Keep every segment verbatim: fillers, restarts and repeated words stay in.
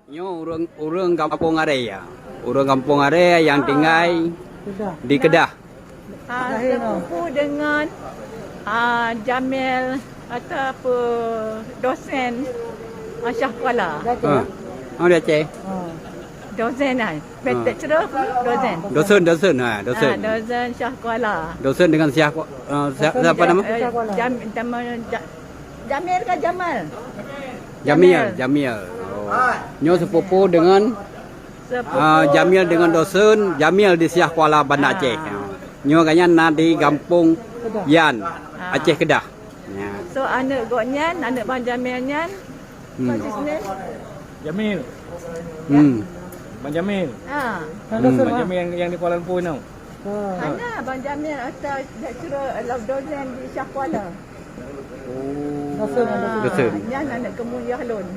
Nyoe ureuëng, ureuëng gampông Aré ya. Ureuëng gampông Aré nyang tinggai di Kedah. Ah, sepupu dengan, ah, Jamil atau apa, dosen, ah, Syah Kuala. Ha. Oh, di Aceh. Dosen ai. Lecturer apa? Dosen. Dosen, dosen. Ha, dosen. Ah, dosen Syah Kuala. Dosen dengan Syah Ku-, eh, Syah, siapa nama? Eh, Jam-, Jam-, Ja-, Jamil ke Jamal? Jamil, Jamil. Oh. Nyoe sepupu dengan, ah, Jamil dengan dosen, Jamil di Syah Kuala Banda Aceh. Nyoe gobnyan na di gampông Yan, Aceh Kedah. Ya. So, aneuk gobnyan, aneuk Bang Jamil nyan, Hmm. What's his name? Jamil. Hmm. Bang Jamil. Ha. Hmm. Bang Jamil yang, yang di Kuala Lumpur now. Hana, Bang Jamil atau lecturer, eh, dosen di Syah Kuala. Oh. Dosen, dosen. Nyan aneuk keumuen yah lôn.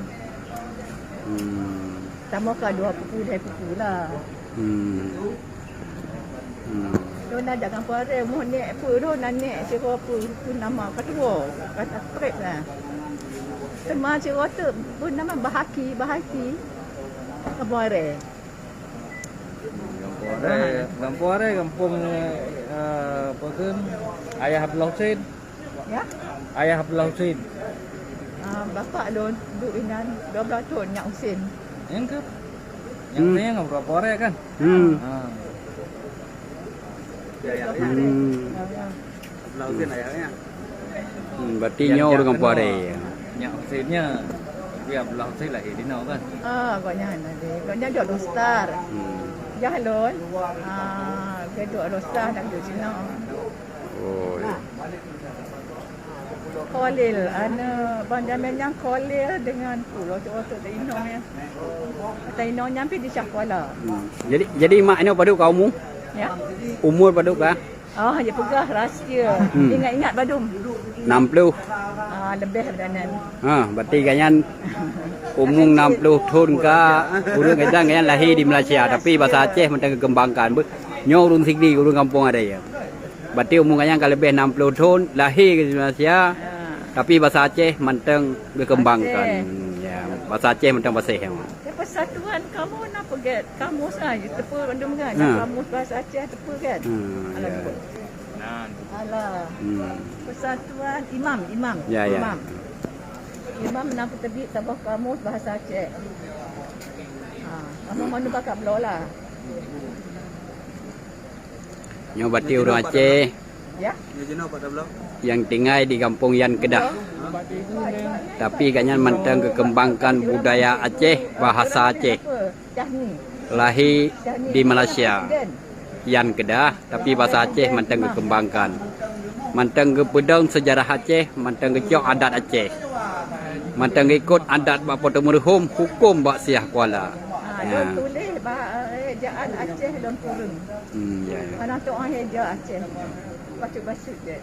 Hmm. Sama ka dua puku, dua puku lah. Hmm. Hmm. Lôn na jak gampông Aré, moh nèk peue lôn na nèk sidroe peue, peue nama ka tuwoe, ka trép lah. Teuma sidroe teuk peue nama Bahaki, Bahaki. Gampông Aré. Gampông Aré, gampông Aré, gampông, eh, apa tu? Ayah Abdullah Hussein. Ya? Ayah Abdullah Hussein. Ah, bapak lôn duek inan dua belas thon, Nyak Hussein. Nyang ke? Nyak Hussein nyang gampông Aré kan? Hmm. Ha. Ya, ya. Hmm. Ya, ya. Abdullah Hussein ayahnya. Hmm, berarti nyoe ureuëng gampông Aré. Nyak Hussein nya. Tapi Abdullah Hussein lahé di noe kan? Ah, gobnyan lahé. Gobnyan duek Lone Star. Hmm. Jah lôn. Ah, geuduek Lone Star dan duek sinoe. Oh, ya. Kholil, aneuk Bang Jamil nyan Kholil dengan ku, rotok-rotok teuinong ya. Teuinong nyan pih di Syah Kuala. Hmm. Jadi, jadi mak inoe padub ka umu? Ya. Umur padub ka? Oh, ya peugah rahsia. Hmm. Ingat-ingat badum. Enam puluh. Ah, lebih daripada nyan. Ha, berarti gobnyan umu enam puluh thon ka, ureuëng kadang gobnyan lahé di Malaysia, tapi bahasa Aceh mantong geukembangkan. Be-, nyoe ureuëng Sigli, ureuëng gampông Aré ya. Berarti umu gobnyan ka leubeh enam puluh thon, lahé di Malaysia, tapi bahasa Aceh mantong geukembangkan. Aceh. Ya, bahasa Aceh mantong paséh. Ya, persatuan kamu na peugét, kamus lah, teupeu bandum kan? Ha. Kamus bahasa Aceh teupeu kan? Hmm, alah, ya. Alah. Hmm. Persatuan imam, imam. Ya, ya. Imam. Imam na peuteubiet saboh kamus bahasa Aceh. Ha, kamu mana bakat bloe lah. Nyoe berarti ureuëng Aceh nyang tinggai di gampông Yan Kedah. Tapi gobnyan mantong geukembangkan budaya Aceh, bahasa Aceh. Lahé di Malaysia, Yan Kedah, tapi bahasa Aceh mantong geukembangkan. Mantong geupeudong seujarah Aceh, mantong geucok adat Aceh. Mantong geuikot adat bak Po Teumeureuhom, huköm bak Syah Kuala. Ha, ya. Lôn tuléh bak, eh, ejaan Aceh lôn kureueng. Hmm, ya, ya. Aneuk tuan heja Aceh. Bacut-bacut je.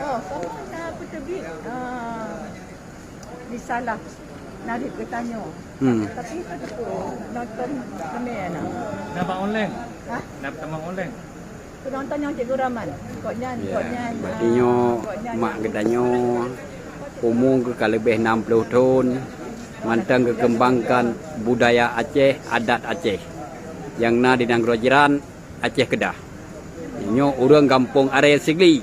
Oh, kamu na peuteubiet, ah, risalah narit geutanyoe. Hmm. Tapi itu tu, nonton kami anak. Nama online? Hah? Nama teman online? Penonton yang Cikgu Rahman. Kok nyan, ya, kok nyan, berarti ah, nyoe kok nyan mak geutanyoe umu geuh ka leubeh enam puluh thon, mantong geukembangkan budaya Aceh, adat Aceh nyang na di nanggroe jiran, Aceh Kedah. Nyoe ureuëng gampông Aré Sigli.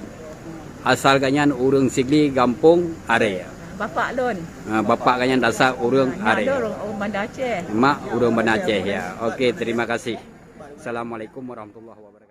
Asal gobnyan ureuëng Sigli gampông Aré. Bapak lôn. Ha, bapak gobnyan dasar ureuëng Aré. Nyan ureuëng, ureuëng Banda Aceh. Mak ureuëng Banda Aceh, ya. Oke, terima kasih. Assalamualaikum warahmatullahi wabarakatuh.